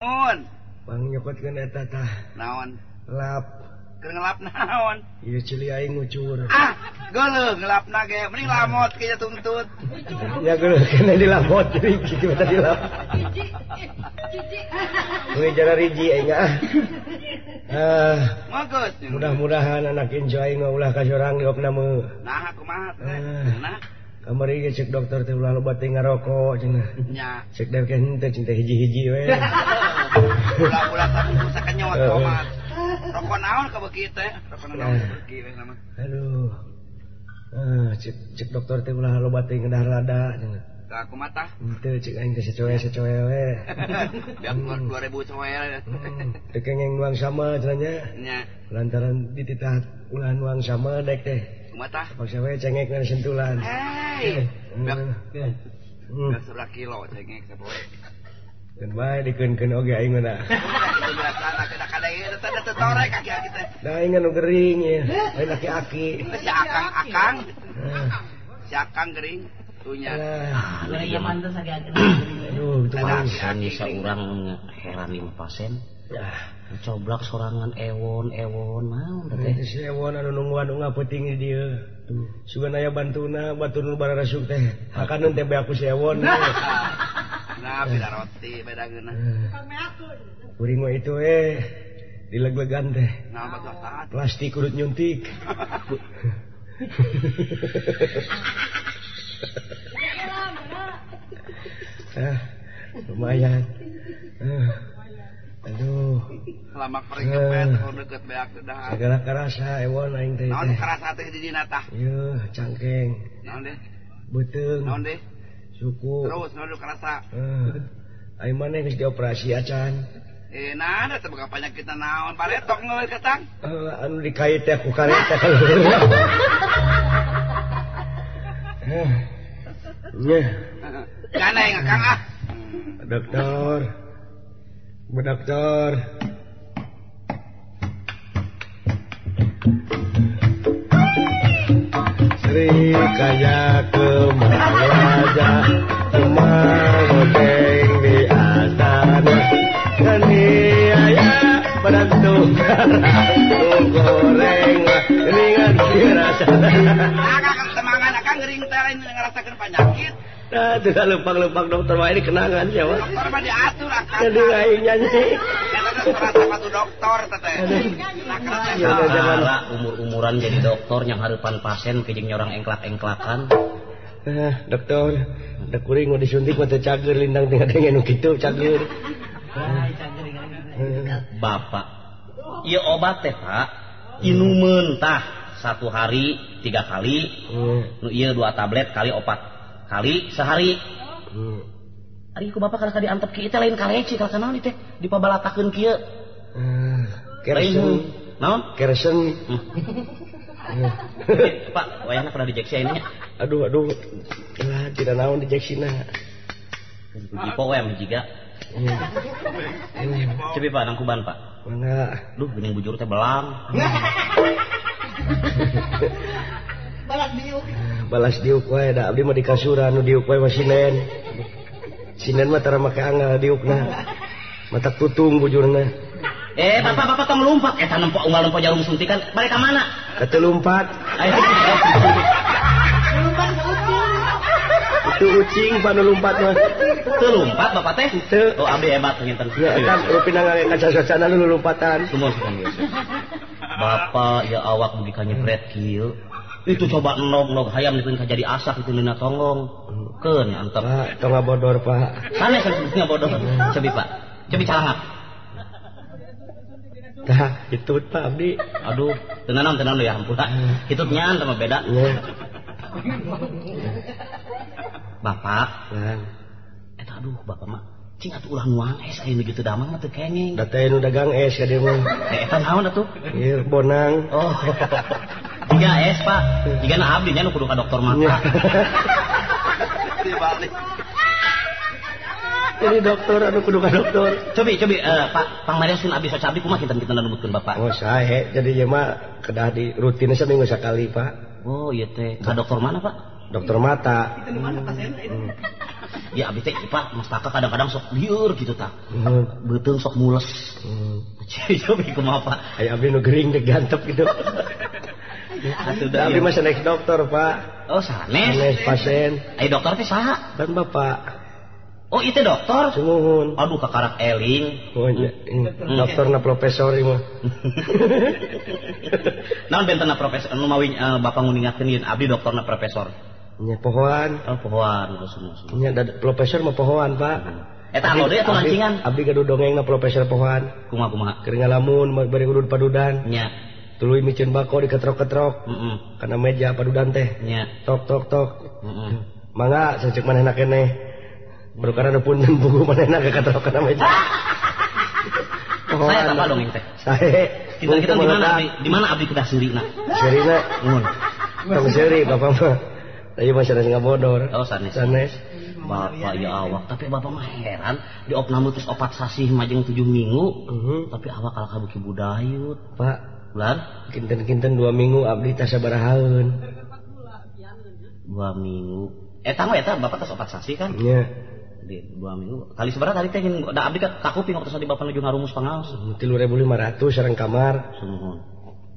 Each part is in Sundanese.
Naon? Pang nyokotkeun eta tah. Naon? Lap. Keur ngelap naon? Ieu ceuli aing ngucur. Ah, geuleuh ngelapna ge mending lamot kieu tuntut. Ya geuleuh kena dilamot jadi kitu tadi lap. Hiji. Jara riji aing ah. Ah, bagus. Mudah-mudahan anak incu aing mah ulah ka sorang diopna meuh. Nah, kumaha teh? Nah. Kamari ge cek dokter teh ulah loba teh ngarokok cenah. Nya. Cek dewek henteu cinta hiji-hiji we. Ulah-ulah sabungkus sakenyot komat. Rokok naon ka beuki teh? Rokok naon ka beuki we nama. Aduh. Cek dokter teh ulah loba teh ngedah lada cenah. Ka kumaha tah? Henteu cek aing teh secoe-secoe we. Biar 2000 coe. Teu kengeng nuang sama cenah nya. Nya. Lantaran dititah ulah nuang sama dek teh. Kumaha tah? Paksa we cengek na sentulan. Hei. Biar 11 kilo cengek sapoe. Keun bae dikeun-keun oge aing mah. Itu biasana kada kada ieu teh teu torek aki-aki teh. Da aing anu gering ye, lain aki-aki. Si akang-akang. Si akang gering tunya. Ah, zaman teh sagede. Aduh, itu mah bisa urang heran 5 pasien. Ya, coblak sorangan ewon-ewon naon teh. Si ewon anu nungguan ungah peuting di dieu. Tuh, sugan aya bantuna batur nu bararasuk teh. Hakaneun teh beak ku si ewon. Nah, beda roti, beda geunah. Kuring mah itu dileg-legan teh. Nah, batu taat. Plastik urut nyuntik. Lumayan. Aduh. Lama kering kepet, kalau deket beak dah. Segala karasa ewon aing teh. Naon karasa teh di dina tah? Yeuh, cangkeng. Naon deh? Beuteung. Naon deh? Suku. Terus naon karasa. Aing maneh geus dioperasi acan. Nah, da teh boga penyakit naon? Baretok ngeul ketang. Anu dikait teh ku karet teh. Nya. Kana yang Kang ah. Dokter. Bu dokter. Sri kaya kemaraja kemang di astana kaniaya penentukan goreng ringan dirasa. Akang temangan akang gering teh lain ngerasakeun penyakit. Nah, tidak lempang-lempang dokter mah ini kenangan siapa? Dokter mah diatur akang. Jadi aing nyanyi. Eta dokter teteh. Nah, umur-umuran jadi dokter yang hareupan pasien kejeng nyorang engklak-engklakan. Dokter, da kuring mah disuntik mah teu cager lindang teh ngadenge nu kitu cager. Bapak, ieu obat teh Pak, inumeun tah 1 hari 3 kali, nu ieu 2 tablet kali 4 kali sehari. Ari ku bapak kalau diantep kieu teh lain kaleci kalau naon teh dipabalatakeun kieu. Kersen. Naon? Kersen. Pak, wayahna pernah dijeksi ayeuna nya. Aduh, aduh. Lah, tidak naon dijeksina. Jipo we mah jiga. Cepi Pak nangkuban Pak. Mangga. Duh, geuning bujur teh belang. Balas diuk. Balas diuk wae da abdi mah di kasuran nu diuk wae mah sinen. Sinen mah tara make anggal diukna. Mata tutung bujurna. Bapak-bapak tong lompat eta nempo unggal nempo jarum suntikan balik ka mana? Ka teu lompat. Lompat ka ucing. Itu ucing pa nu lompat mah. Teu lompat bapak teh? Teu. Oh abdi hebat nginten. Ya eta rupina ngale kaca-kacana nu lompatan. Sumur biasa. Bapak ya awak dugi ka nyepret kieu. Itu coba nog-nog hayam dipun ka jadi asak itu dina tonggong. Keun antep. Pak, tong ngabodor, Pak. Sanes sanes ngabodor. Cebi Pak. Cebi calangap. Tah, hitut Pak abdi. Aduh, tenanan tenan ya hampura. Hitutnya sama beda. Bapak. Eta aduh bapak mah cing atuh ulah nuang es aya nu kitu damang mah teu kenging. Da teh nu dagang es ka dieu mah. Eta naon atuh? Ieu bonang. Oh. Jiga es Pak. Jiga na abdi nya nu kudu ka dokter mata. Jadi dokter anu kudu ka dokter. Cobi cobi Pak pangmariosin abdi soca abdi kumaha kinten-kinten numutkeun Bapak. Oh sae jadi ieu mah kedah di rutin saminggu sakali Pak. Oh ieu teh ka dokter mana Pak? Dokter mata. Itu di mana pasien? Ya abdi teh Pak mastaka kadang-kadang sok lieur gitu tah. Beuteung sok mules. Cobi kumaha Pak? Aya abdi nu gering deg gantep gitu. Atuh da abdi mah sanes dokter Pak. Oh sanes. Sanes pasien. Aya dokter teh saha? Kan Bapak. Oh itu dokter? Sumuhun. Aduh kakarak eling. Oh iya. Dokterna profesor ieu mah. Naon bentenna profesor nu mawi Bapak nguningakeun yeun abdi dokterna profesor. Nya pohoan. Oh pohoan sumuhun. Nya profesor mah pohoan Pak. Eta anu deui atuh lancingan. Abdi gaduh dongengna profesor pohoan. Kumaha kumaha? Keur ngalamun bari udud padudan. Nya. Tuluy miceun bako diketrok-ketrok. Heeh. Kana meja padudan teh. Nya. Tok tok tok. Heeh. Mangga saceuk manehna keneh. Baru karena punten buku manehna keketrok kana meja. Saya tambah dongeng teh. Sae. Kita di mana abdi? Di mana abdi kedah seurina? Seurina. Nuhun. Tong seuri bapak mah. Tadi mah sanes ngabodor. Oh sanes. Sanes. Bapak ya awak, tapi bapak mah heran di opname terus 4 sasih majeng 7 minggu. Tapi awak kalah beuki budayut. Pak, bulan kinten-kinten 2 minggu abdi teh sabarahaeun. 2 minggu. Eta mah eta bapak tos 4 sasih kan? Iya. Di 2 minggu. Kali seberapa tadi teh da abdi ka kakuping waktu tadi bapak nuju ngarumus pangaos. 3.500 sareng kamar. Sumuhun.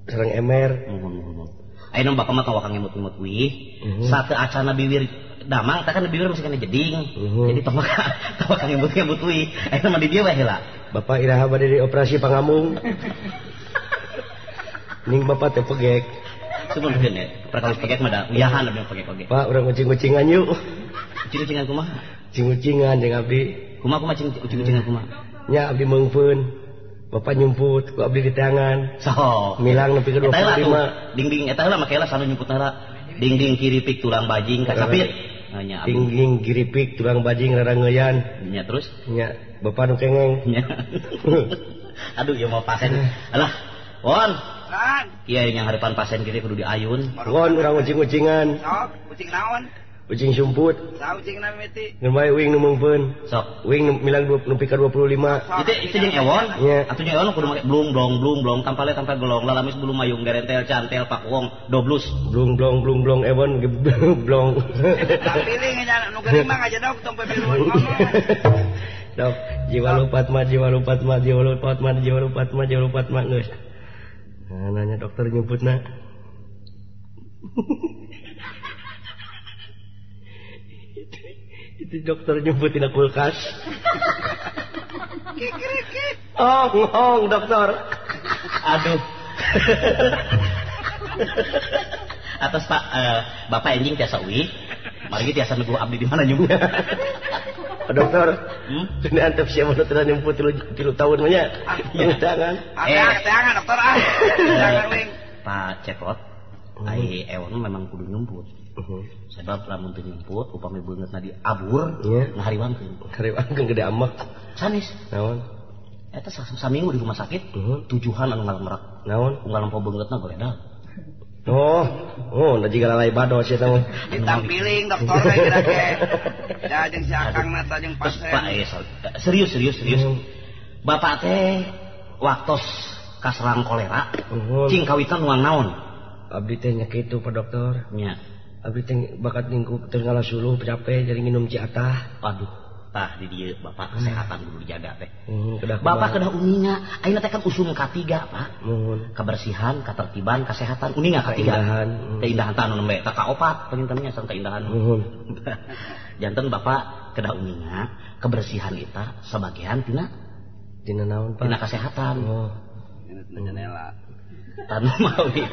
Sareng emer. Muhun muhun. Ayeuna bapak mah tong wakang ngemut-ngemut wih. Sate acana biwir damang teh kan biwir masih kana jeding. Jadi tong wakang ngemut-ngemut wih. Ayeuna mah di dieu bae heula. Bapak iraha bade dioperasi pangamung. Ning bapak teh pegek. Sumuhun ya. Perkawis pegek mah da uyahan abdi pegek oge. Pak urang ucing-ucingan yuk. Ucing-ucingan kumaha? Ucing-ucingan jeung abdi. Kumaha kumaha ucing-ucingan kumaha? Nya abdi meungpeun. Bapak nyumput ku abdi di tangan. Sok. Milang nepi ka 25. Ding-ding eta heula make heula sanu nyumput heula. Ding-ding kiripik tulang bajing kacapit. Nya abdi. Ding-ding kiripik tulang bajing rarangeuyan. Nya terus? Nya bapak nu kengeng. Nya. Aduh ieu mah pasien. Alah, Won. Kan. Kieu yang harapan pasien kieu kudu diayun. Won urang ucing-ucingan. Sok, ucing naon? Ucing sumput. Sa ucing na mimiti. Ngan bae uing nu meungpeun. Sok. Uing milang nepi ka 25. Itu jeung ewon. Nya. Atuh jeung ewon kudu make blung blong blung blong tampale tampal golong lalamis bulu mayung gerentel cantel pakuong doblus. Blung blong blung blong ewon blong. Pilih nya nu geuring mah ngajedog tong pipiluan ngomong. Dok, jiwa lupat mah jiwa lupat mah jiwa lupat mah jiwa lupat mah jiwa lupat mah geus. Nah, nanya dokter nyumputna. Itu dokter nyumput tina kulkas. Ong, ong dokter. Aduh. Atas Pak, Bapak enjing tiasa uih. Mari tiasa neguh abdi di mana nyumput. Dokter, ini antep siapa nu teu nyumput 3 tahun mah nya. Tangan. Tangan dokter ah. Tangan wing. Pak Ceklot, ai ewon memang kudu nyumput. Sebab lamun teu nyumput upami beungeutna diabur, ngahariwangkeun. Ngahariwangkeun gede amek. Sanes. Naon? Eta saminggu di rumah sakit, tujuhan anu ngalemrak. Naon? Unggal lempo beungeutna goredal. Oh, oh, da jiga lalai bados eta mah. Ditampiling dokter we geura ge. Da jeung si akangna ta jeung pasien. Pak, serius serius serius. Bapak teh waktos kaserang kolera, cing kawitan nuang naon? Abdi teh nya kitu Pak Dokter. Nya. Abdi teh bakat ningkup teu ngalasuluh capek jadi nginum ciatah. Aduh, tah di dieu bapak kesehatan kudu dijaga teh. Bapak kedah uninga, ayeuna teh kan usum katiga, Pak. Muhun. Kebersihan, ketertiban, kesehatan, uninga katiga. Keindahan. Keindahan tah anu nembe tah kaopat pangintennya sareng keindahan. Muhun. Janten bapak kedah uninga, kebersihan eta sabagian tina tina naon, Pak? Tina kesehatan. Oh. Tina Tanu mawi.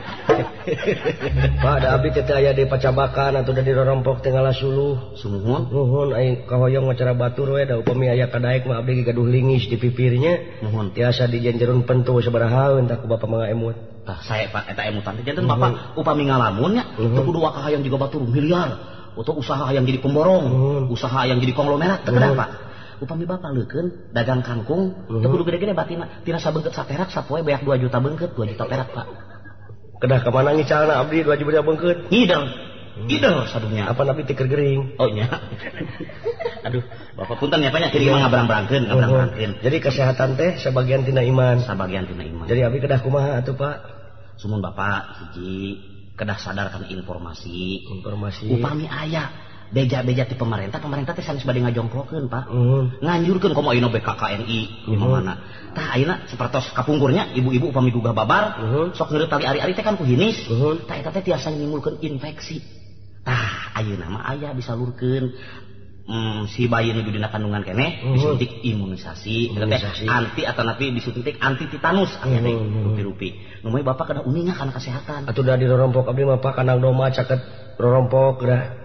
Pak, da abdi teh aya di pacabakan atuh da dirorompok teh ngalasuluh. Sumuhun. Nuhun aing kahoyong macara batur we da upami aya kadaek mah abdi gaduh lingis di pipirnya. Nuhun. Tiasa dijenjerun pentu sabarahaeun tah ku bapak mah emut. Tah sae Pak eta emutan teh janten bapak upami ngalamun nya teu kudu waka hayang juga batur miliar atau usaha hayang jadi pemborong, usaha hayang jadi konglomerat teu kedah Pak. Upami bapak leukeun dagang kangkung teu kudu gede-gede batina tina sabeungkeut saperak sapoe beak 2 juta beungkeut 2 juta perak Pak. Kedah ka mana ngicalna abdi 2 juta beungkeut? Ngider. Ngider sadunya. Apa abdi teu gering? Oh nya. Aduh, bapak punten ya Pak nya kieu mah ngabrang-brangkeun, ngabrang-brangkeun. Jadi kesehatan teh sabagian tina iman. Sabagian tina iman. Jadi abdi kedah kumaha atuh Pak? Sumun bapak hiji kedah sadarkan informasi. Informasi. Upami aya Beja-beja ti pemerintah, pemerintah teh sanes bade ngajongkrokeun, Pak. Nganjurkeun komo ayeuna BKKNI di mana. Tah ayeuna sapertos kapungkurnya ibu-ibu upami gugah babar, sok ngeureut tali ari-ari teh kan ku hinis. Tah eta teh tiasa nimbulkeun infeksi. Tah ayeuna mah aya disalurkeun si bayi nuju dina kandungan keneh disuntik imunisasi, eta teh anti atanapi disuntik anti tetanus aya teh rupi-rupi. Nu bapak kedah uninga kana kesehatan. Atuh da dirorompok abdi mah Pak kandang domba caket rorompok geura.